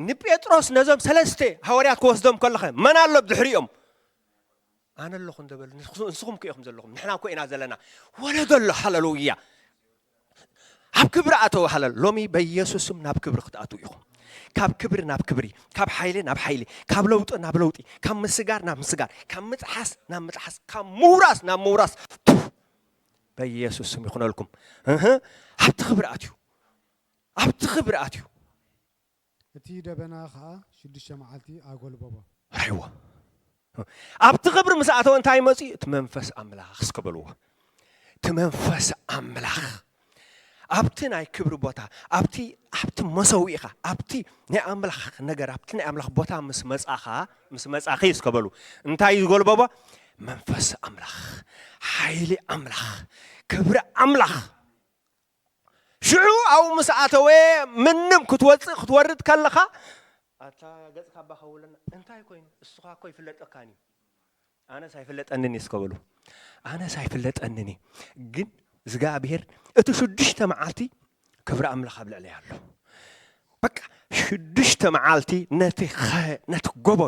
ንጴጥሮስ ነዞም ሰለስተ ሃዋርያት ክወስዶም ከለኸ መን ኣሎ ብድሕሪኦም? ኣነ ኣለኹ እንደበሉ። ንስኹም ከ ኢኹም ዘለኹም? ንሕና እኮ ኢና ዘለና። ወለዶ ኣሎ። ሃሌሉያ። ኣብ ክብሪ ኣተው። ሃለል ሎሚ በኢየሱስ ስም ናብ ክብሪ ክትኣትዉ ኢኹም። ካብ ክብሪ ናብ ክብሪ፣ ካብ ሓይሊ ናብ ሓይሊ፣ ካብ ለውጢ ናብ ለውጢ፣ ካብ ምስጋር ናብ ምስጋር፣ ካብ ምጥሓስ ናብ ምጥሓስ፣ ካብ ምውራስ ናብ ምውራስ በኢየሱስ ስም ይኹነልኩም። እህ ኣብቲ ክብሪ ኣትዩ። ኣብቲ ክብሪ ኣትዩ። እቲ ደበና ኸዓ ሽዱሽተ መዓልቲ ኣጎልበቦ። ራይዎ ኣብቲ ክብሪ ምስ ኣተወ እንታይ መፅኡ? እቲ መንፈስ ኣምላኽ እስከ በልዎ። እቲ መንፈስ ኣምላኽ ኣብቲ ናይ ክብሪ ቦታ፣ ኣብቲ ኣብቲ መሰዊእኻ፣ ኣብቲ ናይ ኣምላኽ ነገር፣ ኣብቲ ናይ ኣምላኽ ቦታ ምስ መጻኻ፣ ምስ መጻኺ እስከ በሉ። እንታይ ዝጎልበቦ? መንፈስ ኣምላኽ፣ ሓይሊ ኣምላኽ፣ ክብሪ ኣምላኽ። ሽዑ ኣብኡ ምስ ኣተወ ምንም ክትወፅእ ክትወርድ ከለኻ ኣታ ገፅካ ኣባ ከውለና እንታይ ኮይኑ? እስኻ እኮ ይፍለጠካን እዩ። ኣነስ ኣይፍለጠንን እዩ እስከ በሉ። ኣነስ ኣይፍለጠንን እዩ። ግን እግዚኣብሔር እቲ ሽዱሽተ መዓልቲ ክብሪ ኣምላኽ ኣብ ልዕለይ ኣሎ። በቃ ሽዱሽተ መዓልቲ ነቲ ኸ- ነቲ ጎቦ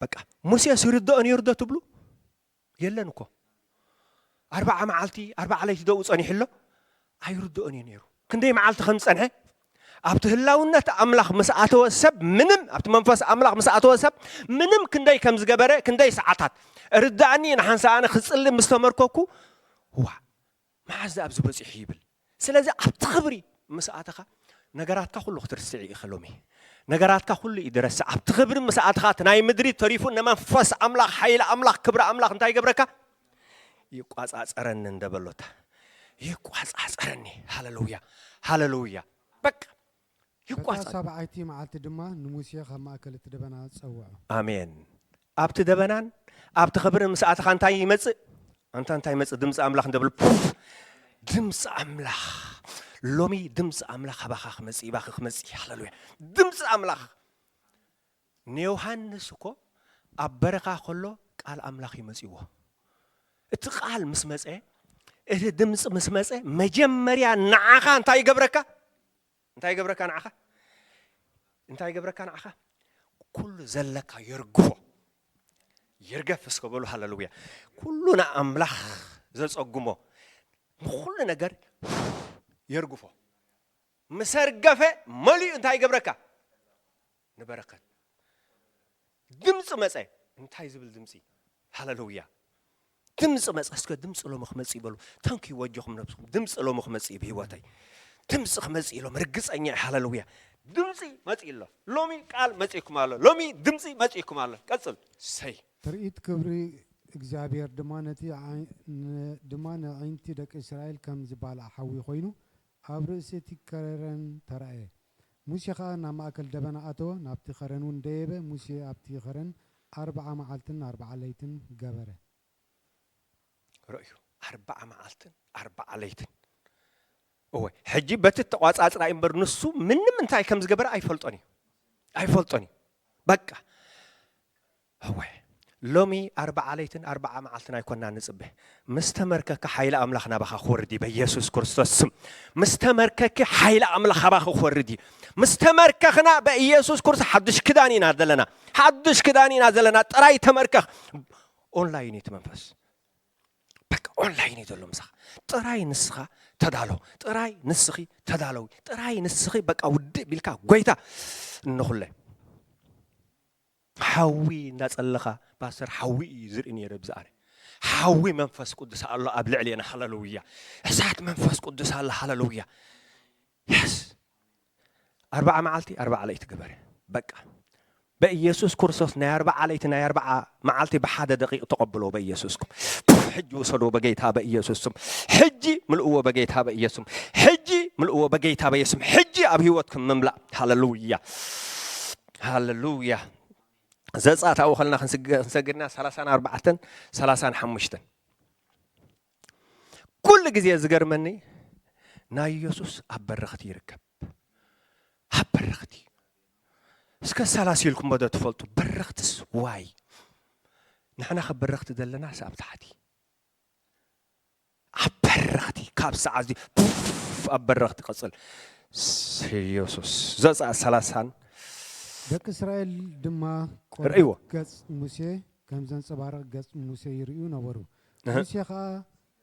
በቃ ሙሴስ ይርድኦ ነይሩ ዶ ትብሉ? የለን እኮ። ኣርባዓ መዓልቲ ኣርባዓ ለይቲ ደኡ ጸኒሑ ኣሎ። ኣይርድኦን እዩ ነይሩ። ክንደይ መዓልቲ ከም ዝጸንሐ ኣብቲ ህላውነት ኣምላኽ ምስ ኣተወ ሰብ ምንም ኣብቲ መንፈስ ኣምላኽ ምስ ኣተወ ሰብ ምንም ክንደይ ከም ዝገበረ ክንደይ ሰዓታት ርዳእኒ ንሓንሳ ኣነ ክጽሊ ምስ ተመርከኩ ዋ መዓዝ ኣብዚ በጺሑ ይብል። ስለዚ ኣብቲ ክብሪ ምስ ኣተኻ ነገራትካ ኩሉ ክትርስዕ ኢኻ ሎሚ። ነገራትካ ኩሉ እዩ ድረስዕ። ኣብቲ ክብሪ ምስ ኣትኻ፣ እቲ ናይ ምድሪ ተሪፉ፣ ንመንፈስ ኣምላኽ፣ ሓይሊ ኣምላኽ፣ ክብሪ ኣምላኽ እንታይ ይገብረካ? "ይቋጻጸረኒ" እንደ በሎታ። "ይቋጻጸረኒ።" ሃሌሉያ፣ ሃሌሉያ። በቃ፣ እታ ይቋጻ-፣ ሰብዓይቲ መዓልቲ ድማ ንሙሴ ካብ ማእከል እቲ ደበና ጸውዖ። ኣሜን። ኣብቲ ደበናን ኣብቲ ክብርን ምስ ኣተኻ እንታይ ይመጽእ? ኣንታ እንታይ ይመጽእ? ድምጺ ኣምላኽ እንደ በሉ፣ ፑፍ! ድምጺ ኣምላኽ። ሎሚ ድምጺ ኣምላኽ ኣባኻ ክመጽእ፣ ኣባኺ ክመጽእ። ሃሌሉያ። ድምጺ ኣምላኽ። ንዮሃንስ እኮ ኣብ በረኻ ከሎ ቃል ኣምላኽ እዩ መጺዎ። እቲ ቃል ምስ መጸ፣ እቲ ድምጺ ምስ መጸ፣ መጀመርያ ንዓኻ እንታይ ይገብረካ? እንታይ ይገብረካ ንዓኻ? እንታይ ይገብረካ ንዓኻ? ኩሉ ዘለካ የርግፎ። ይርገፍ እስከ በሉ፣ ሃሌሉያ። ኩሉ ንኣምላኽ ዘጸግሞ፣ ንኹሉ ነገር የርግፎ። ምስ ኣርገፈ፣ መሊኡ እንታይ ይገብረካ? ንበረከት። ድምፂ መፀ። እንታይ ዝብል ድምፂ? ሃሌሉያ። ድምፂ መፀ። እስከ ድምፂ ሎሚ ክመፅእ ይበሉ። ተንክይዎ ኣጆኹም ነብስኹም። ድምፂ ሎሚ ክመፅእ እዩ ብህይወተይ። ድምፂ ክመፅእ እዩ ሎሚ። ርግፀኛ እየ። ሃሌሉያ። ድምፂ መፂእ ኣሎ። ሎሚ ቃል መፂእኩም ኣሎ። ሎሚ ድምፂ መፂእኩም ኣሎ። ቀፅል። ሰይ። ትርኢት ክብሪ እግዚኣብሔር ድማ ነቲ ዓይ-፣ ን-፣ ድማ ንኣዒንቲ ደቂ እስራኤል ከም ዝባልዓ ሓዊ ኮይኑ ኣብ ርእሲ እቲ ከረን ተራእየ። ሙሴ ኸኣ ናብ ማእከል ደበና ኣተወ፣ ናብቲ ኸረን እውን ደየበ። ሙሴ ኣብቲ ኸረን ኣርብዓ መዓልትን ኣርብዓ ለይትን ገበረ። ርእዩ፣ ኣርብዓ መዓልትን ኣርብዓ ለይትን። እወ፣ ሕጂ በቲ ተቋጻጽራ እምበር ንሱ ምንም እንታይ ከም ዝገበረ ኣይፈልጦን እዩ። ኣይፈልጦን እዩ። በቃ። እወ፣ ሎሚ ኣርብዓ ለይትን ኣርብዓ መዓልትን ኣይኮና ንጽበ። ምስ ተመርከኪ ሓይሊ ኣምላኽ ናባኻ ክወርድ እዩ በኢየሱስ ክርስቶስ ስም። ምስ ተመርከኪ ሓይሊ ኣምላኽ ካባኺ ክወርድ እዩ። ምስ ተመርከኽና በኢየሱስ ክርስቶስ ሓድሽ ክዳን ኢና ዘለና። ሓድሽ ክዳን ኢና ዘለና። ጥራይ ተመርከኽ። ኦንላይን እዩ እቲ መንፈስ። በቃ ኦንላይን እዩ ዘሎ ምሳኻ። ጥራይ ንስኻ ተዳሎ። ጥራይ ንስኺ ተዳለዊ። ጥራይ ንስኺ በቃ ውድእ ቢልካ ጎይታ እንኹለ። ሓዊ እንዳጸለኻ ፓስተር ሓዊ እዩ ዝርኢ ነይረ ብዝኣረ። ሓዊ መንፈስ ቅዱስ ኣሎ ኣብ ልዕሌና። ሃሌሉያ። እሳት መንፈስ ቅዱስ ኣሎ። ሃሌሉያ። የስ። ኣርብዓ መዓልቲ ኣርብዓ ለይቲ ግበር። በቃ። በኢየሱስ ክርስቶስ ናይ ኣርብዓ ለይቲ ናይ ኣርብዓ መዓልቲ ብሓደ ደቂቕ ተቐብሎ በኢየሱስኩም። ሕጂ ውሰዶ በጌታ በኢየሱስም። ሕጂ ምልእዎ በጌታ በኢየሱስም። ሕጂ ምልእዎ በጌታ በኢየሱስም። ሕጂ ኣብ ህይወትኩም ምምላእ። ሃሌሉያ። ሃሌሉያ። ዘጸኣት ኣብኡ ከለና ክንስገ-፣ ክንሰግድና ሰላሳን ኣርባዕተን ሰላሳን ሓሙሽተን። ኩሉ ግዜ ዝገርመኒ ናይ ኢየሱስ ኣብ በረኽቲ ይርከብ። ኣብ በረኽቲ። እስከ ሰላሲልኩም ዶ ትፈልጡ? በረኽትስ ዋይ። ንሕና ከ በረኽቲ ዘለና ስ ኣብ ታሕቲ። ኣብ በረኽቲ ካብ ሰዓት እዚ ፑፍ ኣብ በረኽቲ ቀጽል። ኢየሱስ። ዘጸኣት ሰላሳን ደቂ እስራኤል ድማ ርእይዎ። ቆርበት ገጽ ሙሴ ከም ዘንጸባርቕ ገጽ ሙሴ ይርእዩ ነበሩ። እህ። ሙሴ ኸኣ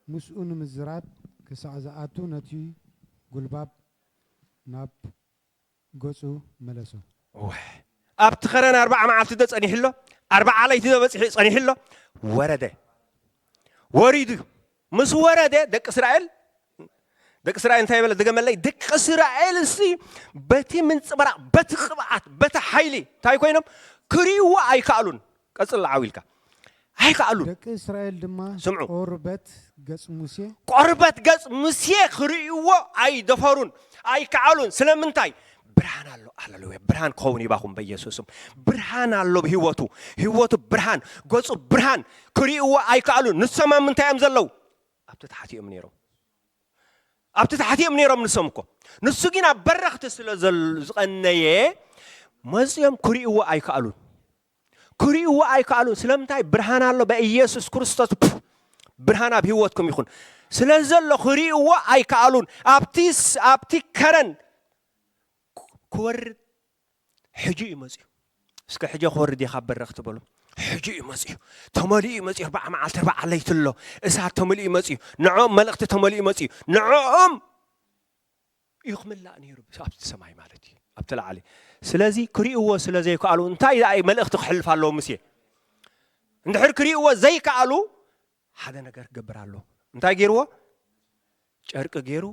ምስኡ ንምዝራብ ክሳዕ ዝኣቱ ነቲ ጉልባብ ናብ ገጹ መለሶ። እወ። ኣብቲ ኸረን ኣርብዓ መዓልቲ ዶ ጸኒሑ ኣሎ? ኣርብዓ ለይቲ ዶ በጺሑ ጸኒሑ ኣሎ? ወረደ። ወሪዱ። ምስ ወረደ ደቂ እስራኤል፣ ደቂ እስራኤል እንታይ በለ? ድገመለይ። ደቂ እስራኤል እሲ በቲ ምንጽብራቕ፣ በቲ ቅብኣት፣ በቲ ሓይሊ እንታይ ኮይኖም? ክርእይዎ ኣይከኣሉን። ቀጽል ዓው ኢልካ። ኣይከኣሉን። ደቂ እስራኤል ድማ ስምዑ። ቆርበት ገጽ ሙሴ ቆርበት ገጽ ሙሴ ክርእይዎ ኣይደፈሩን፣ ኣይከኣሉን። ስለምንታይ? ብርሃን ኣሎ። ሃሌሉያ። ብርሃን ክኸውን ይባኹም በኢየሱስም። ብርሃን ኣሎ ብህይወቱ። ህይወቱ ብርሃን፣ ገጹ ብርሃን። ክርእይዎ ኣይከኣሉን። ንሶም ኣብ ምንታይ እዮም ዘለዉ? ኣብቲ ታሕቲ እዮም ነይሮም። ኣብቲ ታሕቲ እዮም ነይሮም ንሶም እኮ። ንሱ ግን ኣብ በረኽቲ ስለ ዘል-፣ ዝቐነየ መጺኦም ክርእይዎ ኣይከኣሉን። ክርእይዎ ኣይከኣሉን። ስለምንታይ? ብርሃን ኣሎ በኢየሱስ ክርስቶስ። ፕ-፣ ብርሃን ኣብ ህይወትኩም ይኹን። ስለ ዘሎ ክርእይዎ ኣይከኣሉን። ኣብቲ ስ-፣ ኣብቲ ከረን ክ-፣ ክወርድ ሕጂ እዩ መጽዩ። እስከ ሕጂ ክወርድ እዩ ካብ በረኽቲ በሉ። ሕጂ እዩ መጽዩ። ተመሊኡ እዩ መጽዩ። ኣርብዓ መዓልቲ ኣርብዓ ለይቲ ኣሎ። እሳት ተመሊኡ እዩ መጽዩ። ንዕኦም መልእኽቲ ተመሊኡ እዩ መጽዩ። ንዕኦም እዩ ክምላእ ነይሩ ኣብቲ ሰማይ ማለት እዩ፣ ኣብቲ ላዕሊ። ስለዚ ክርእይዎ ስለ ዘይከኣሉ እንታይ ደኣ መልእኽቲ ክሕልፍ ኣለዎ ሙሴ? እንድሕር ክርእይዎ ዘይከኣሉ ሓደ ነገር ክገብር ኣለዎ። እንታይ ገይርዎ? ጨርቂ ገይሩ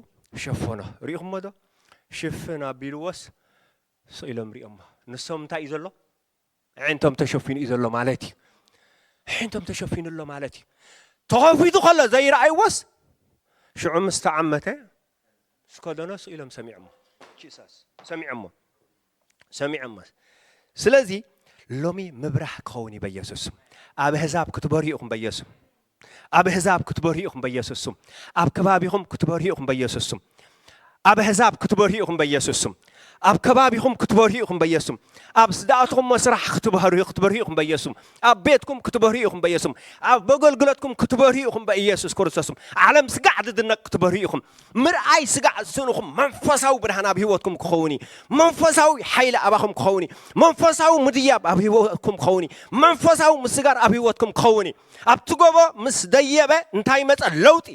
ሸፈኖ። ርኢኹምዎ ዶ? ሽፍን ኣቢልዎስ ስቕ ኢሎም ሪኦሞ። ንሶም እንታይ እዩ ዘሎ? ኣዒንቶም ተሸፊኑ እዩ ዘሎ ማለት እዩ። ኣዒንቶም ተሸፊኑ ኣሎ ማለት እዩ። ተኸፊቱ ከሎ ዘይረኣይዎስ ሽዑ ምስ ተዓመተ ስከደኖ ስቕ ኢሎም ሰሚዖሞ። ጂሰስ ሰሚዖሞ። ሰሚዖሞ። ስለዚ ሎሚ ምብራህ ክኸውን እዩ በኢየሱስ ስም። ኣብ ኣህዛብ ክትበርሁ ኢኹም በኢየሱስ ስም። ኣብ ኣህዛብ ክትበርሁ ኢኹም በኢየሱስ ስም። ኣብ ከባቢኹም ክትበርሁ ኢኹም በኢየሱስ ስም። ኣብ ኣህዛብ ክትበርሁ ኢኹም በኢየሱስ ስም። ኣብ ከባቢኹም ክትበርሁ ኢኹም በኢየሱስ ስም። ኣብ ዝኣተኹምዎ ስራሕ ክትበርሁ ክትበርሁ ኢኹም በኢየሱስ ስም። ኣብ ቤትኩም ክትበርሁ ኢኹም በኢየሱስ ስም። ኣብ ኣገልግሎትኩም ክትበርሁ ኢኹም በኢየሱስ ክርስቶስ ስም። ዓለም ስጋዕ ዝድነቕ ክትበርሁ ኢኹም። ምርኣይ ስጋዕ ዝስእንኹም መንፈሳዊ ብርሃን ኣብ ህይወትኩም ክኸውን እዩ። መንፈሳዊ ሓይሊ ኣባኹም ክኸውን እዩ። መንፈሳዊ ምድያብ ኣብ ህይወትኩም ክኸውን እዩ። መንፈሳዊ ምስጋር ኣብ ህይወትኩም ክኸውን እዩ። ኣብቲ ጎቦ ምስ ደየበ እንታይ መጸ? ለውጢ።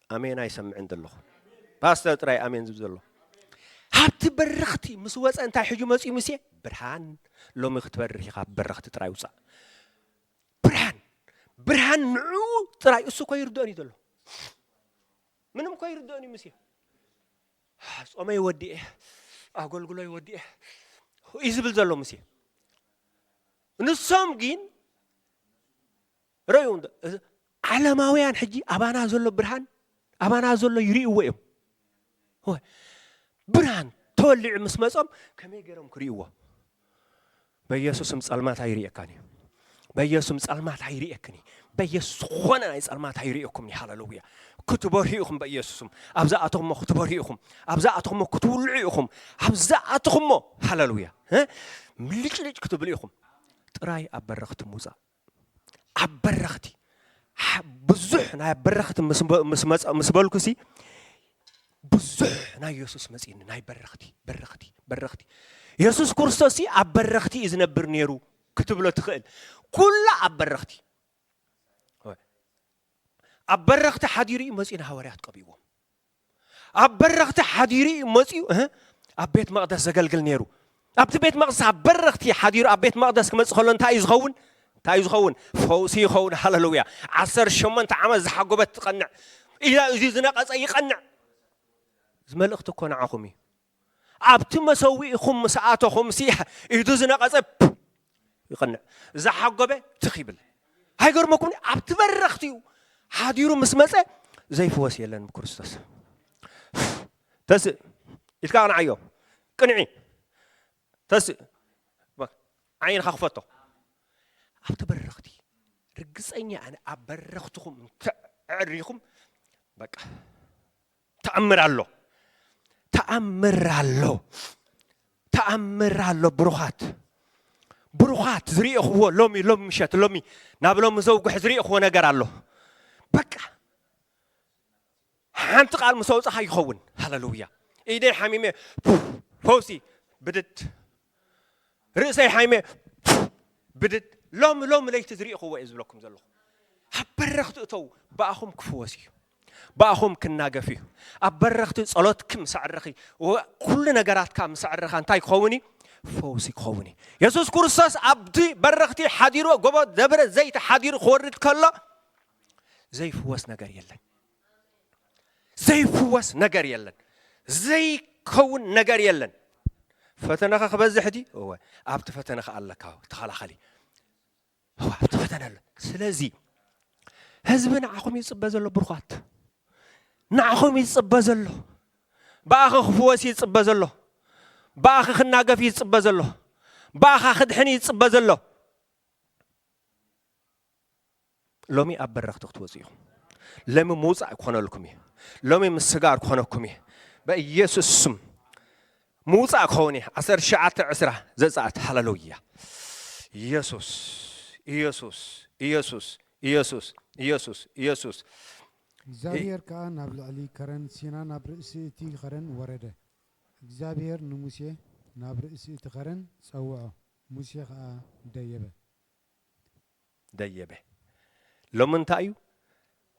ኣሜን ኣይሰምዕን ዘለኹ። ፓስተር ጥራይ ኣሜን ዝብል ዘሎ። ኣብቲ በረኽቲ ምስ ወጸ እንታይ ሕጂ መጺኡ ሙሴ? ብርሃን። ሎሚ ክትበርህ ኢኻ፣ በረኽቲ ጥራይ ውጻእ። ብርሃን። ብርሃን ንዑ ጥራይ፣ እሱ እኮ ይርድኦን እዩ ዘሎ። ምንም እኮ ይርድኦን እዩ ሙሴ። ጾመይ ወዲኤ፣ ኣገልግሎይ ወዲኤ እዩ ዝብል ዘሎ ሙሴ። ንሶም ግን ረዩ፣ ዓለማውያን ሕጂ ኣባና ዘሎ ብርሃን፣ ኣባና ዘሎ ይርእይዎ እዮም። ሆይ፣ ብርሃን ተወሊዑ ምስ መጾም ከመይ ገይሮም ክርእይዎ? በኢየሱስም ጸልማት ኣይርእየካን እዩ። በኢየሱስም ጸልማት ኣይርእየክን እዩ። በኢየሱስ ዝኾነ ናይ ጸልማት ኣይርእየኩምን እዩ። ሃሌሉያ። ክትበርሁ ኢኹም በኢየሱስም። ኣብ ዝኣተኹሞ ክትበርሁ ኢኹም። ኣብ ዝኣተኹሞ ክትውልዑ ኢኹም። ኣብ ዝኣተኹሞ፣ ሃሌሉያ። እ? ምልጭልጭ ክትብሉ ኢኹም። ጥራይ ኣብ በረኽቲ ምውጻእ። ኣብ በረኽቲ። ሓ-፣ ብዙሕ ናይ በረኽቲ ምስ በ-፣ ምስ መጸ-፣ ምስ በልኩሲ፣ ብዙሕ ናይ የሱስ መጺእኒ፣ ናይ በረኽቲ፣ በረኽቲ፣ በረኽቲ። የሱስ ክርስቶስሲ ኣብ በረኽቲ እዩ ዝነብር ነይሩ ክትብሎ ትኽእል። ኩላ ኣብ በረኽቲ። ኣብ በረኽቲ ሓዲሩ እዩ መጺኡ ንሃዋርያት ቀቢእዎም። ኣብ በረኽቲ ሓዲሩ እዩ መጺኡ፣ እህ፣ ኣብ ቤት መቕደስ ዘገልግል ነይሩ። ኣብቲ ቤት መቕደስ ኣብ በረኽቲ ሓዲሩ ኣብ ቤት መቕደስ ክመጽእ ከሎ እንታይ እዩ ዝኸውን? እንታይ እዩ ዝኸውን? ፈውሲ ይኸውን። ሃሌሉያ። ዓሰርተ ሸሞንተ ዓመት ዝሓጎበት ትቐንዕ። ኢላ እዚ ዝነቐጸ ይቐንዕ። እዚ መልእኽቲ እኮ ንዓኹም እዩ። ኣብቲ መሰዊእኹም ምስ ኣተኹም ሲ ኢዱ ዝነቐጸ ይቐንዕ። ዝሓጎበ ትኽ ይብል። ኣይገርመኩም? ኣብቲ በረኽቲ እዩ ሓዲሩ ምስ መጸ ዘይፍወስ የለን ብክርስቶስ። ተስእ ኢልካ ቅንዓዮ። ቅንዒ። ተስእ። በ-፣ ዓይንኻ ክፈቶ። ኣብቲ በረኽቲ ርግጸኛ ኣነ ኣብ በረኽትኹም እንተዕሪኹም በቃ ተኣምር ኣሎ። ተኣምር ኣሎ። ተኣምር ኣሎ ብሩኻት። ብሩኻት ዝርእኹዎ ሎሚ፣ ሎሚ ምሸት፣ ሎሚ ናብ ሎሚ ዘውግሕ ዝርእኹዎ ነገር ኣሎ። በቃ ሓንቲ ቃል ምስ ኣውጻኻ ይኸውን። ሃሌሉያ። ኢደይ ሓሚመ ፈውሲ ብድድ። ርእሰይ ሓይመ ብድድ። ሎም ሎም ለይቲ ዝርእኽዎ እየ ዝብለኩም ዘለኹ። ኣብ በረኽቲ እተው፣ ብኣኹም ክፍወስ እዩ። ብኣኹም ክናገፍ እዩ። ኣብ በረኽቲ ጸሎትኪ ምስ ኣዕረኺ፣ ወ-፣ ኩሉ ነገራትካ ምስ ኣዕረኻ እንታይ ክኸውን እዩ? ፈውሲ ክኸውን እዩ። የሱስ ክርስቶስ ኣብቲ በረኽቲ ሓዲሩ፣ ጎቦ ደብረ ዘይት ሓዲሩ ክወርድ ከሎ ዘይፍወስ ነገር የለን። ዘይፍወስ ነገር የለን። ዘይከውን ነገር የለን። ፈተነኻ ክበዝሕ ድዩ? እወ። ኣብቲ ፈተነኻ ኣለካ፣ ተኸላኸሊ። እወ፣ ኣብቲ ፈተነ ኣሎ። ስለዚ ህዝቢ ንዓኹም ይጽበ ዘሎ፣ ብሩኻት። ንዓኹም ይጽበ ዘሎ። ብኣኺ ክፍወስ ይጽበ ዘሎ። ብኣኺ ክናገፍ ይጽበ ዘሎ። ብኣኻ ክድሕን ይጽበ ዘሎ። ሎሚ ኣብ በረኽቲ ክትወጹ ኢኹም። ሎሚ ምውጻእ ክኾነልኩም እዩ። ሎሚ ምስጋር ክኾነኩም እዩ። በኢየሱስ ስም ምውጻእ ክኸውን እዩ። ዓሰርተ ትሽዓተ ዕስራ ዘጸኣት። ሃሌሉያ። ኢየሱስ፣ ኢየሱስ፣ ኢየሱስ፣ ኢየሱስ፣ ኢየሱስ፣ ኢየሱስ። እግዚኣብሔር ከኣ ናብ ልዕሊ ከረን ሲና ናብ ርእሲ እቲ ኸረን ወረደ። እግዚኣብሔር ንሙሴ ናብ ርእሲ እቲ ኸረን ጸውዖ፣ ሙሴ ኸኣ ደየበ። ደየበ። ሎሚ እንታይ እዩ?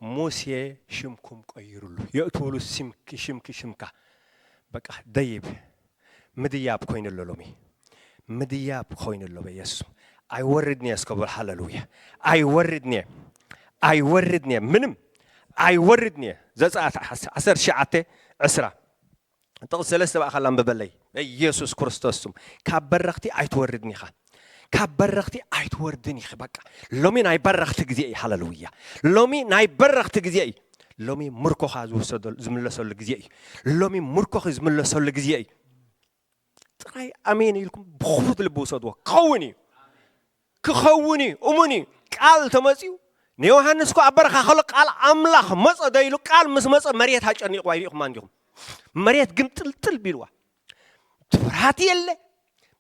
ሙሴ ሽምኩም ቀይሩሉ። የእትውሉ ሽምኪ፣ ሽምኪ፣ ሽምካ። በቃ ደይብ። ምድያብ ኮይኑ ኣሎ ሎሚ። ምድያብ ኮይኑ ኣሎ በኢየሱስ። ኣይወርድን እየ እስከ በሉ ሃሌሉያ። ኣይወርድን እየ። ኣይወርድን እየ። ምንም ኣይወርድን እየ። ዘጸኣት ዓሰርተ ትሽዓተ ዕስራ። ጥቕሲ ሰለስተ ብኣኻላ ኣንብበለይ። በኢየሱስ ክርስቶስ ስም ካብ በረኽቲ ኣይትወርድን ኢኻ። ካብ በረኽቲ ኣይትወርድን ኢኺ። በቃ ሎሚ ናይ በረኽቲ ግዜ እዩ። ሃለሉያ። ሎሚ ናይ በረኽቲ ግዜ እዩ። ሎሚ ምርኮኻ ዝውሰደሉ፣ ዝምለሰሉ ግዜ እዩ። ሎሚ ምርኮኺ ዝምለሰሉ ግዜ እዩ። ጥራይ ኣሜን ኢልኩም ብኽፉት ልቢ ውሰድዎ። ክኸውን እዩ። ክኸውን እዩ። እሙን እዩ። ቃል ተመፅዩ ንዮሃንስ እኮ ኣብ በረኻ ከሎ ቃል ኣምላኽ መፀ ዶ ኢሉ፣ ቃል ምስ መፀ መሬት ኣጨኒቕዋ ይሪኢኹማ እንዲኹም። መሬት ግምጥልጥል ቢልዋ። ፍርሃት የለ፣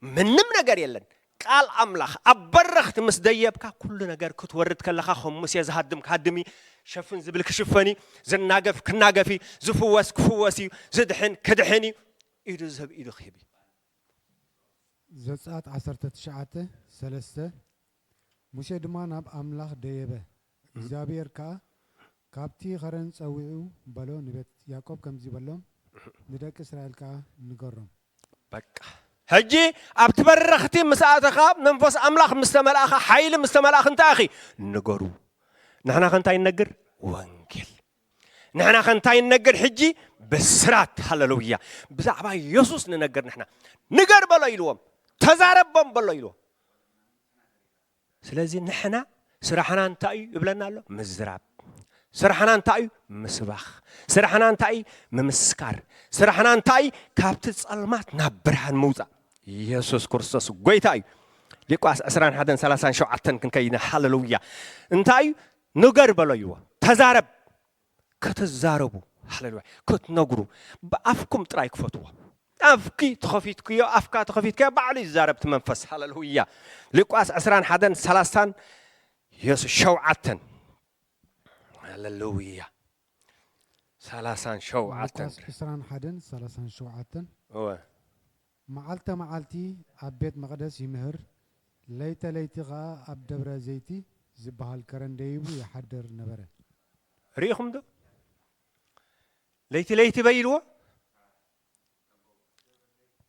ምንም ነገር የለን። ቃል ኣምላኽ ኣብ በረኽቲ ምስ ደየብካ ኩሉ ነገር ክትወርድ ከለኻ ከም ሙሴ ዝሃድም ክሃድም እዩ፣ ሸፍን ዝብል ክሽፈን እዩ፣ ዝናገፍ ክናገፍ እዩ፣ ዝፍወስ ክፍወስ እዩ፣ ዝድሕን ክድሕን እዩ። ኢዱ ዝህብ ኢዱ ክህብ እዩ። ዘጸኣት ዓሰርተ ትሽዓተ ሰለስተ። ሙሴ ድማ ናብ ኣምላኽ ደየበ፣ እግዚኣብሔር ከኣ ካብቲ ኸረን ጸዊዑ በሎ፣ ንቤት ያዕቆብ ከምዚ በሎም፣ ንደቂ እስራኤል ከኣ ንገሮም። በቃ ሕጂ ኣብቲ በረኽቲ ምስ ኣተኻ፣ መንፈስ ኣምላኽ ምስ ተመልኣኻ፣ ሓይሊ ምስ ተመልኣኽ እንታይ ኢኺ ንገሩ። ንሕና ከ እንታይ ንነግር? ወንጌል። ንሕና ከ እንታይ ንነግር ሕጂ? ብስራት። ሃለሉያ። ብዛዕባ የሱስ ንነግር ንሕና። ንገር በሎ ኢልዎም። ተዛረቦም በሎ ኢልዎም። ስለዚ ንሕና ስራሕና እንታይ እዩ ይብለና ኣሎ? ምዝራብ። ስራሕና እንታይ እዩ? ምስባኽ። ስራሕና እንታይ እዩ? ምምስካር። ስራሕና እንታይ እዩ? ካብቲ ጸልማት ናብ ብርሃን ምውጻእ። የሱስ ክርስቶስ ጎይታ እዩ። ሉቃስ ዕስራን ሓደን ሰላሳን ሸውዓተን ክንከይድ ኢና። ሃለሉያ። እንታይ እዩ? ንገር በሎ ይዎ። ተዛረብ። ክትዛረቡ። ሃለሉያ። ክትነግሩ። ብኣፍኩም ጥራይ ክፈትዎ። ኣፍኪ ተኸፊትክዮ፣ ኣፍካ ተኸፊትክዮ፣ ባዕሉ ይዛረብ እቲ መንፈስ። ሃለሉያ። ሉቃስ ዕስራን ሓደን ሰላሳን የሱስ ሸውዓተን። ሃለሉያ። ሰላሳን ሸውዓተን። ሉቃስ ዕስራን ሓደን ሰላሳን ሸውዓተን። እወ። መዓልተ መዓልቲ ኣብ ቤት መቕደስ ይምህር፣ ለይተ ለይቲ ኸኣ ኣብ ደብረ ዘይቲ ዝበሃል ከረን ደይቡ ይሓድር ነበረ። ርኢኹም ዶ? ለይቲ ለይቲ በይልዎ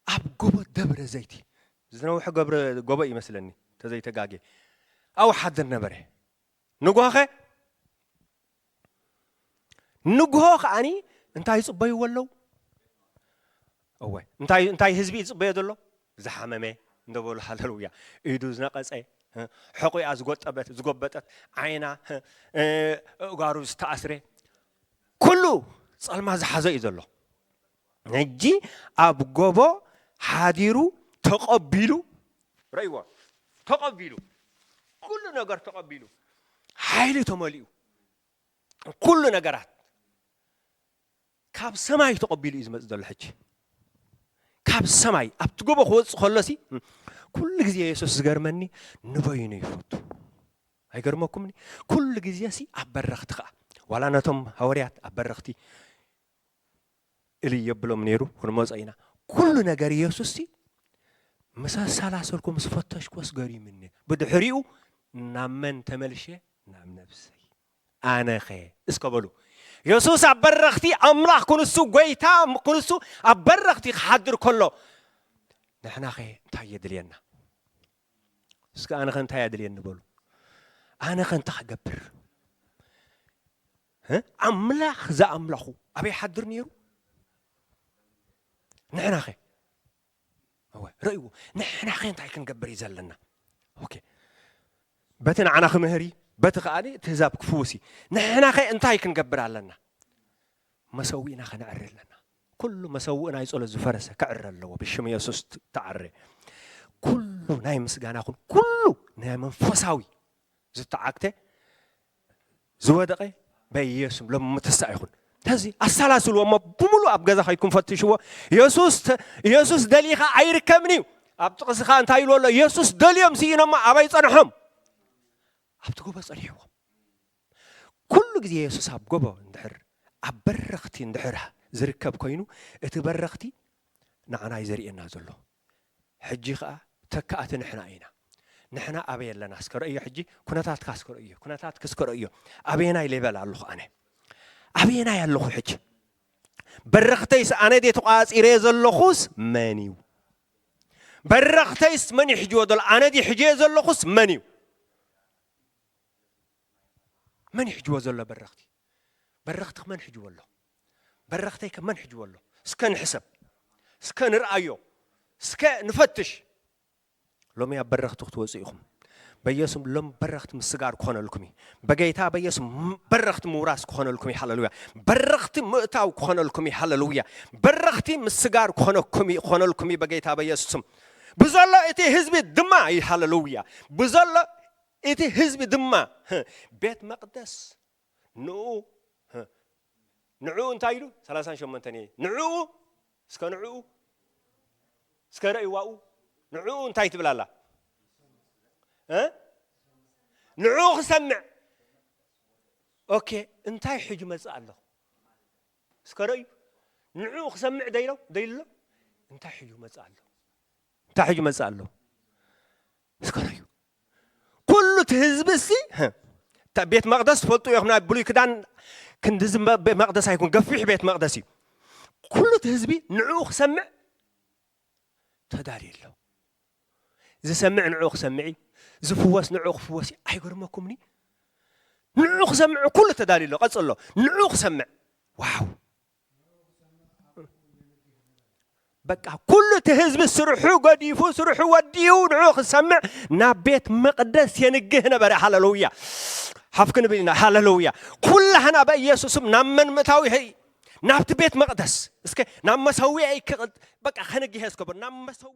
ኣብ ጎቦ ደብረ ዘይቲ። ዝነውሐ ገብረ ጎቦ ይመስለኒ፣ ተዘይተጋጌ። ኣብኡ ሓድር ነበረ። ንግሆኸ? ንግሆ ከኣኒ እንታይ ይጽበይዎ ኣለዉ? እወ፣ እንታይ፣ እንታይ ህዝቢ ይጽበዮ ዘሎ? ዝሓመመ እንደበሉ፣ ሃለሉያ። ኢዱ ዝነቐጸ፣ ሕቑኣ ዝጎጠበት፣ ዝጎበጠት፣ ዓይና፣ እጋሩ ዝተኣስረ፣ ኩሉ ጸልማ ዝሓዘ እዩ ዘሎ። ሕጂ ኣብ ጎቦ ሓዲሩ ተቐቢሉ፣ ረእይዎ፣ ተቐቢሉ፣ ኩሉ ነገር ተቐቢሉ፣ ሓይሊ ተመሊኡ፣ ኩሉ ነገራት ካብ ሰማይ ተቐቢሉ እዩ ዝመጽእ ዘሎ። ሕጂ ካብ ሰማይ ኣብቲ ጎቦ ክወጽእ ከሎሲ፣ ኩሉ ግዜ የሱስ ዝገርመኒ ንበይኑ ይፈቱ። ኣይገርመኩምኒ? ኩሉ ግዜሲ ኣብ በረኽቲ ኸኣ፣ ዋላ ነቶም ሃዋርያት ኣብ በረኽቲ እልይ የብሎም ነይሩ፣ ክንመጾ ኢና። ኩሉ ነገር የሱስሲ ምስ ኣሰላሰልኩ፣ ምስ ፈተሽኩስ ገሪሙኒ። ብድሕሪኡ ናብ መን ተመልሼ? ናብ ነብሰይ። ኣነኸ? እስከ በሉ። የሱስ ኣብ በረኽቲ ኣምላኽ ክንሱ፣ ጎይታ ክንሱ ኣብ በረኽቲ ክሓድር ከሎ፣ ንሕናኸ እንታይ የድልየና? እስከ ኣነኸ እንታይ የድልየኒ በሉ። ኣነኸ እንታይ ክገብር? እ? ኣምላኽ ዝኣምላኹ ኣበይ ሓድር ነይሩ? ንሕናኸ? እወ፣ ረእይዎ። ንሕናኸ እንታይ ክንገብር እዩ ዘለና? ኦኬ። በቲ ንዓና ክምህር እዩ፣ በቲ ከኣ እቲ ህዛብ ክፍውስ እዩ። ንሕናኸ እንታይ ክንገብር ኣለና? መሰዊእና ከነዕሪ ኣለና። ኩሉ መሰውእ ናይ ጸሎት ዝፈረሰ ክዕረ ኣለዎ። ብሽም የሱስ ት-፣ ተዓረ። ኩሉ ናይ ምስጋና ኩን፣ ኩሉ ናይ መንፈሳዊ ዝተዓግተ ዝወደቐ በኢየሱስ ሎም ምትሳእ ይኹን። ተዚ ኣሰላስልዎ እሞ ብምሉእ ኣብ ገዛ ከይድኩም ፈትሽዎ። የሱስ ተ-፣ የሱስ ደሊኻ ኣይርከብን እዩ። ኣብ ጥቕስኻ እንታይ ኢሉ ኣሎ? የሱስ ደልዮም ስኢኖሞ ኣበይ ጸንሖም? ኣብቲ ጎቦ ጸኒሕዎም። ኩሉ ግዜ የሱስ ኣብ ጎቦ እንድሕር፣ ኣብ በረኽቲ እንድሕር ዝርከብ ኮይኑ፣ እቲ በረኽቲ ንዓና እዩ ዘርእየና ዘሎ። ሕጂ ኸኣ ተካእቲ ንሕና ኢና። ንሕና ኣበይ ኣለና እስከ ረእዮ፣ ሕጂ ኩነታትካ እስከ ረእዮ፣ ኩነታትኪ እስከ ረእዮ። ኣበየናይ ሌቨል ኣለኹ ኣነ? ኣበየናይ ኣለኹ ሕጂ? በረኽተይስ ኣነ ድየ ተቋጺረዮ ዘለኹስ መን እዩ? በረኽተይስ መን እዩ ሒጅዎ ዘሎ? ኣነ ድየ ሒጀዮ ዘለኹስ መን እዩ? መን እዩ ሒጅዎ ዘሎ በረኽቲ? በረኽትኺ መን ሒጅዎ ኣሎ? በረኽተይከ መን ሒጅዎ ኣሎ? እስከ ንሕሰብ። እስከ ንርኣዮ፣ እስከ ንፈትሽ። ሎሚ ኣብ በረኽቲ ክትወፁ ኢኹም። በየሱም ሎም በረኽቲ ምስጋር ክኾነልኩም እዩ። በጌታ በየሱም በረኽቲ ምውራስ ክኾነልኩም እዩ። ሃለሉያ። በረኽቲ ምእታው ክኾነልኩም እዩ። ሃለሉያ። በረኽቲ ምስጋር ክኾነኩም እዩ፣ ክኾነልኩም እዩ በጌታ በየሱስም። ብዘሎ እቲ ህዝቢ ድማ እዩ። ሃለሉያ። ብዘሎ እቲ ህዝቢ ድማ ቤት መቕደስ ንኡ ንኡ እንታይ ኢሉ? ሰላሳን ሸሞንተን እየ። ንኡ እስከ ንኡ እስከ ረእይዋኡ። ንኡ እንታይ ትብላላ? ንኡ ክሰምዕ። ኦኬ፣ እንታይ ሕጂ መጽእ ኣሎ? እስከ ረእዩ። ንኡ ክሰምዕ ደይሎ ደይሎ እንታይ ሕጂ መጽእ ኣሎ? እንታይ ሕጂ መጽእ ኣሎ? እስከ ረእዩ። ኩሉ እቲ ህዝቢ እሲ ቤት መቕደስ ትፈልጡ ኢኹም። ናይ ብሉይ ክዳን ክንድዚ ቤት መቕደስ ኣይኩን፣ ገፊሕ ቤት መቕደስ እዩ። ኩሉ እቲ ህዝቢ ንኡ ክሰምዕ ተዳልዩ ኣሎ። ዝሰምዕ ንኡ ክሰምዕ እዩ። ዝፍወስ ንኡ ክፍወስ እዩ። ኣይገርመኩምኒ? ንኡ ክሰምዕ ኩሉ ተዳልዩ ኣሎ። ቀጽሎ። ንኡ ክሰምዕ። ዋው! በቃ ኩሉ እቲ ህዝቢ ስርሑ ገዲፉ፣ ስርሑ ወዲኡ ንኡ ክሰምዕ ናብ ቤት መቕደስ የንግህ ነበረ። ሃለሉያ። ሓፍ ክንብል ኢና። ሃለሉያ። ኩላህና በኢየሱስም ናብ መን ምእታው ይኸይ? ናብቲ ቤት መቕደስ። እስከ ናብ መሰዊያ ይከ-፣ በቃ ከንግህ እስከ በል። ናብ መሰዊያ